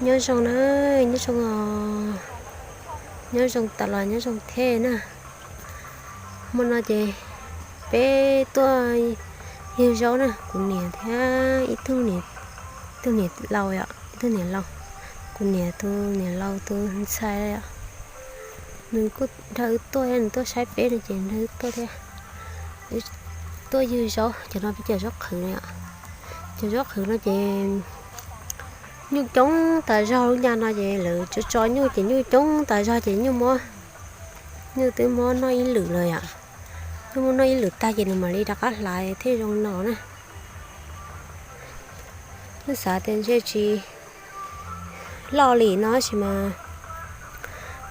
Nyob zoo na, nyob zoo os, nyob zoo tas los nyob zoo thiab na. Hmo no ces peb tuaj ywg zaub na, kuv niam thiab ib tug niam, ib tug niam laus yom, ib tug niam laus, kuv niam tus niam laus tus ntxhais yom, nws kuj nrog wb tuaj, nws tuaj saib peb no ces nrog wb tuaj thiab. Tuaj ywg zaub, cov no peb cov zaub qhwv no yom, cov zaub qhwv no ces nyuj coob tas zog, lub ncaj no ces lawv tso tso nyuj ces nyuj coob tas zog ces nyuj muab, nyuj twb muab noj ib lwm lawm yom. Nyuj muab noj ib lwm tag ces nws mam li rov qab hlav thiaj zoo no na. Nyuj xav tias ntshe tsis loj li no tab sis mas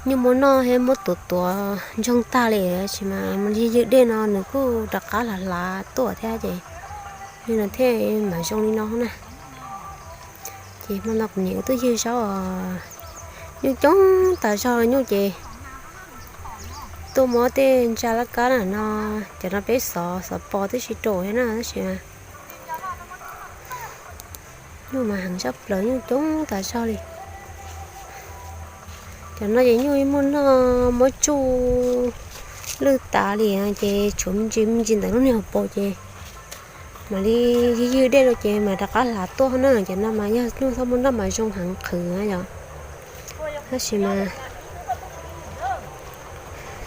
nyuj muab noj thiab muab tuav tuav ntsoog tag li tab sis mas mus ywg ywg dej no nws kuj rov qab hlav hlav tuaj thiab ces li no thiaj mam zoo li no na. Ces hmo no kuv niam wb tuaj ywg zaub os, nyuj coob tas zog nyuj ces tuaj muab tej ntsa laj kab na no, cov no peb xov xov pos twb tsis rau thiab na tab sis mas nyuj mas heev tshaj plaws, nyuj coob tas zog li. Cov no ces nyuj muab noj muab tsuj lwj tas li ces tshuav me ntsis me ntsis ntawm lub niag hauv paus ces mam li ywg ywg dej rau ces mam rov qab hlav tuaj na. Cov no mas yog nyuj txhob muab noj mas zoo heev qhwv na yom. Tab sis mas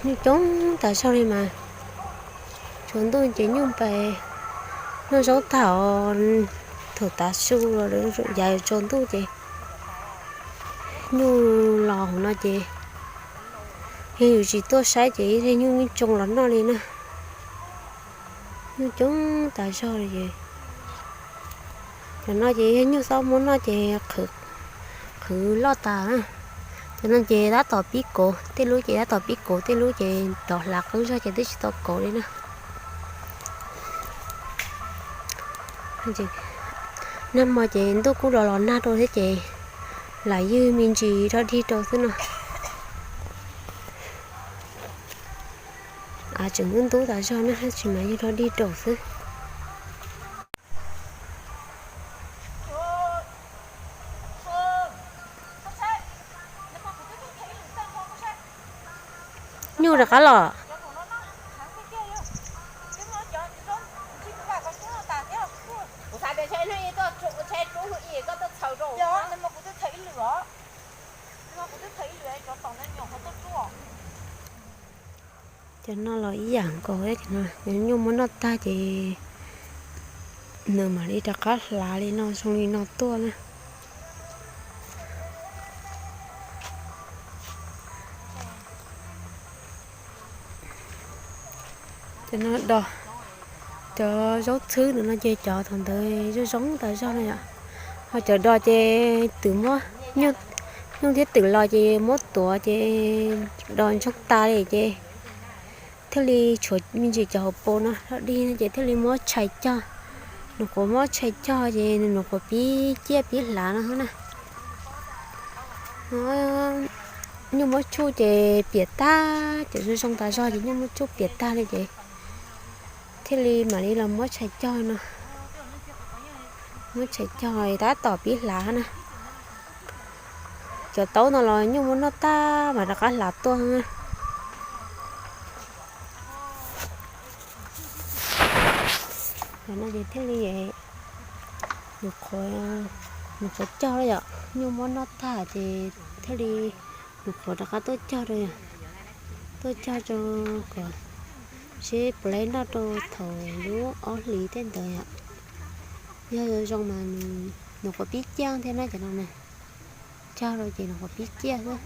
nyuj coob tas zog li mas tsaus ntuj ces nyuj pais noj zaub tag os, thaum tav su los yav tsaus ntuj ces nyuj los hauv no ces yog yus tsis tuaj saib ces ib leeg nyuj yeej tsoo los noj li na. Nyuj coob tas zog li ces cov no ces yog nyuj txhob muab noj ces qhwv loj tas na. Cov no ces tab tom pib kauv, tej lub ces tab tom pib kauv, tej lub ces rov hlav qeeb zog ces twb tsis tau kauv li na. Nag hmo ces ntuj kuj los los nag rau thiab ces lam ywg me ntsis rog dig rau xwb no. Av tseem ntub ntub tas zog na tab sis mas ywg rog dig rau xwb. Nyuj rov qab los. Cov no los ib yam nkaus, cov nyuj muab noj tag ces nws mam li rov qab hlav li no zoo li no tuaj na. Cov no do, cov zaub txhwb no ces cov thaum ntawd zoo zoo tas zog no yom. Ho cov do ces twm muab, nyuj thiab twm los ces muab tuav ces do ntsoog tas li ces thiaj li tshuav me ntsis cov hauv paus no rog dig no ces thiaj li muab tshais cog. Nws qhuav muab tshais cog ces nws qhuav pib ciaj pib hlav no na. Nyuj muab tsuj ces piam tag, cov zoo zoo tas zog ces nyuj muab tsuj piam tag li ces thiaj li mam li los muab tshais cog no. Muab tshais cog tab tom pib hlav na. Cov taub no los nyuj muab noj tag mas rov qab hlav tuaj na. Cov no ces thiaj li nws qhuav cog yom, nyuj muab noj tag ces thiaj li nws qhuav rov qab tuaj cog rau yom. Tuaj cog rau kom seb puas laib noj rau thaum lub ob hlis tej ntawd yom. Yog zoo mas nws qhuav pib ciaj thiab na cov no na. Cog rau ces nws qhuav pib ciaj xwb.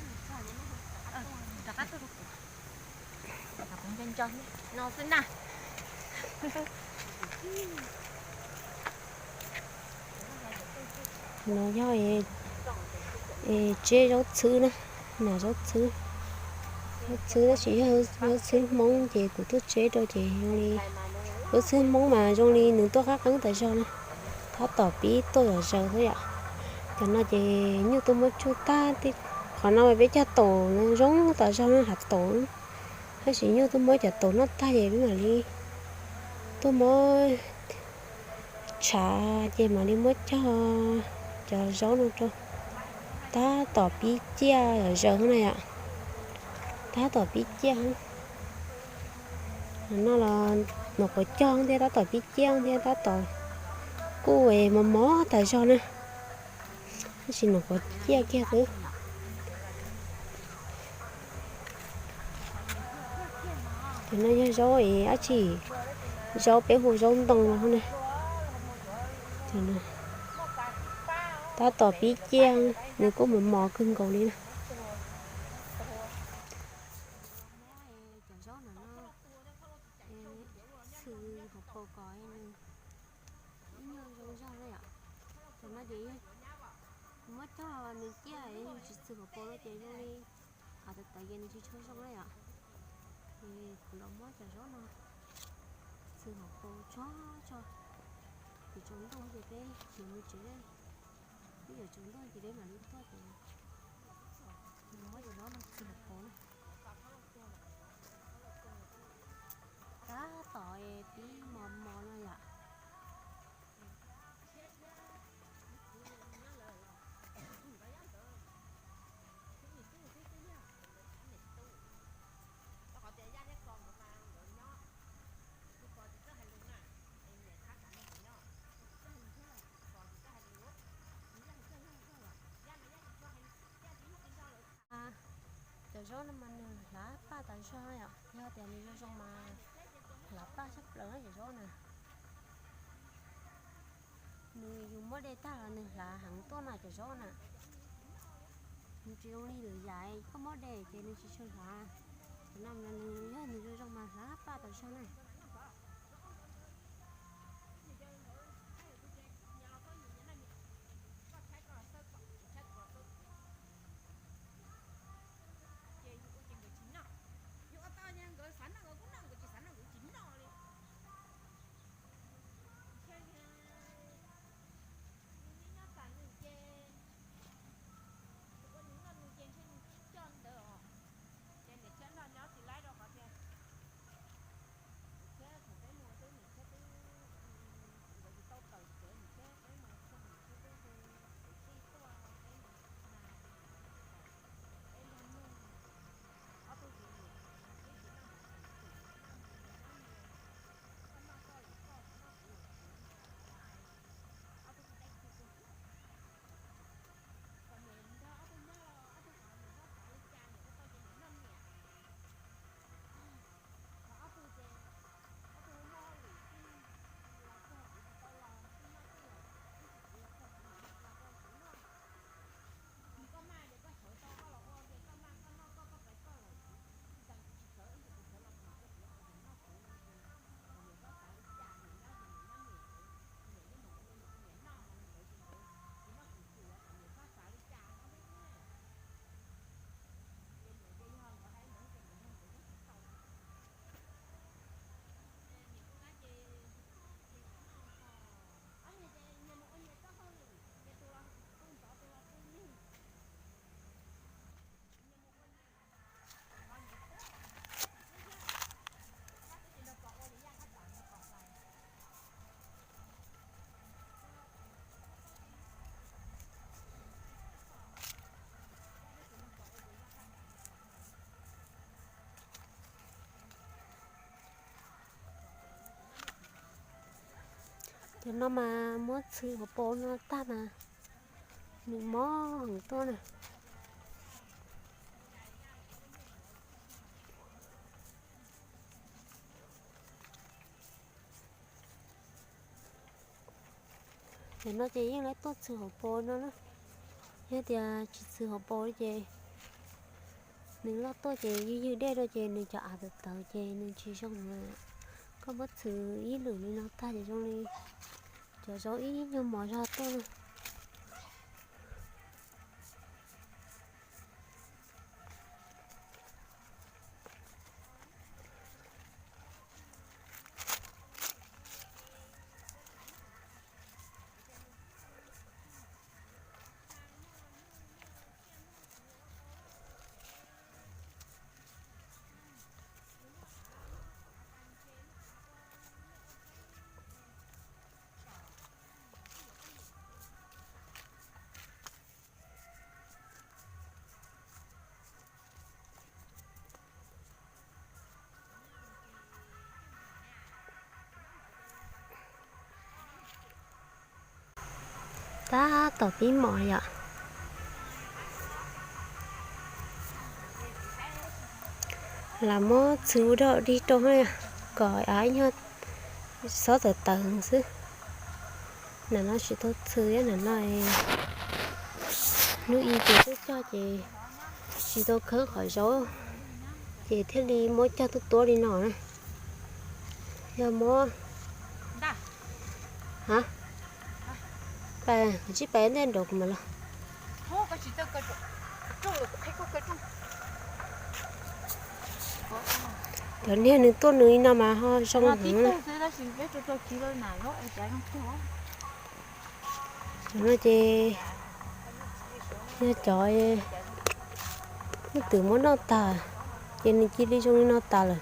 No yog tseb zaub txhwb na, nas zaub txhwb. Zaub txhwb tab sis yog zaub txhwb Hmoob ces kuv tuaj tseb rau ces zoo li, zaub txhwb Hmoob mas zoo li nws tuaj qab qeeb tas zog na, tab tom pib tuaj zom zaws xwb yom. Cov no ces nyuj tuaj muab tsuj tag, qhov no mas peb cog taum no zoo tas zog na, hav taum. Tab sis nyuj tuaj muab cov taum noj tag ces peb mam li tuaj muab tshav ces mam li muab cog cov zaub no rau. Tab tom pib ciaj yom, zaws na yom. Tab tom pib ciaj. No los nyuam qhuav cog thiab, tab tom pib ciaj thiab, tab tom kuj mos mos tas zog na. Tab sis nyuam qhuav ciaj kiag xwb. Cov no yog zaub es dab tsi, zaub peb hu zaub ntoo no na. Tab tom pib ciaj, nws kuj mos mos kawg nkaus li na. Cov zaub no, txhw hauv paus kom nws ib nyuag zoo zog na yom. Cov no ces muab cog nws ciaj tsis txhw hauv paus no ces zoo li hav tawv tawv ces nws tsis tshua zoo na yom. Ces kuv los muab cov zaub no txhw hauv paus tso tso. Kuv tsaus ntuj ces peb yuav mus tsev, peb yuav tsaus ntuj ces peb mam li tuaj ces muab cov zaub no txhw hauv paus na. Tab tom pib mos mos no yom. Cov zaub no mas nws hlav paj tas zog yom, yog tias nws zoo zoo mas hlav paj tshaj plaws cov zaub na. Nws yus muab de tag los nws hlav heev tuaj na cov zaub na. Nws tsis zoo li lwm yam, koj muab de ces nws tsis tshua hlav. Cov no mas nws yog nws zoo zoo mas hlav paj tas zog na. Cov no mas muab txhw hauv paus no tag mas nws mob heev tuaj na. Cov no ces yeej lawv tuaj txhw hauv paus no na. Yog tias tsis txhw hauv paus ces nws loj tuaj ces ywg ywg dej rau ces nws cov av tawv tawv ces nws tsis zoo na. Koj muab txhw ib lwm li no tag ces zoo li cov zaub ib nyuag mos zog tuaj na. Tab tom pib mos yom. Lam muab txhw ua dog dig rau kom av nyuag xob tawv tawv xwb. Nam no tsis tau txhw thiab, nam no hnub i ces tuaj cog ces tsis tau khawb qhov zaub, ces thiaj li muab cog tuaj tuab li no na. Yog muab, ha, tsib pais ntej nraud kuv mam los. Cov niag nws tuaj nws li no mas ho zoo heev na. Cov no ces yog cov leej twg muab noj tag, ces nws cia li zoo li no tas lawm.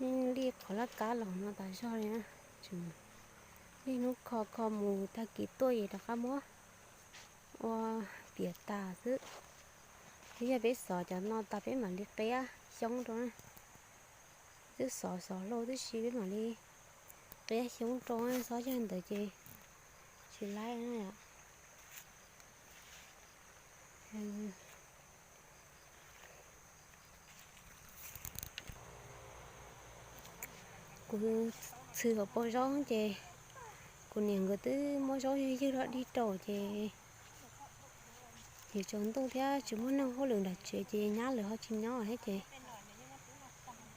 Yeej li qhov laj kab los no tas zog li na. Niaj hnub kho kho mus, tag kis tuaj es rov qab muab ua piam tas xwb. Yog peb xov cov no tas peb mam li qia xyoob rau na. Twb xov xov hlo tib si peb mam li qia xyoob rau, xob yog ntawd ces tsis laib na yom. Kuv txhw hauv paus zaub ces kuv niam nkawd twb muab zaub ywg ywg dog dig rau ces, ces tsaus ntuj thiab tsis muaj neeg hauj lwm nram tsev ces nyab lawv ho tsis nyob thiab ces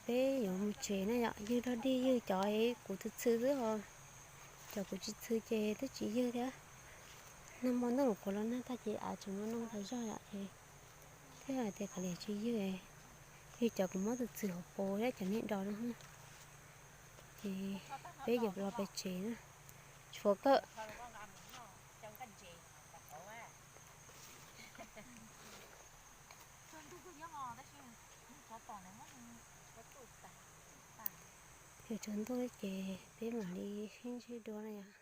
peb yuav mus tsev na yom. Ywg dog dig ywg cov kuv txhw txhw xwb os, cov kuv tsis txhw ces twb tsis ywg thiab. Nag hmo ntuj los qhuav los nag tag ces av tseem muaj noog tas zog yom ces thiaj hais tias kav liam tsis ywg, ywg cov kuv muab txhw txhw hauv paus thiab cov niag dos no. Ces peb yuav los pem tsev na. Tshuav kawg. Yuav tsaus ntuj ces peb mam li sib ntsib dua na yom.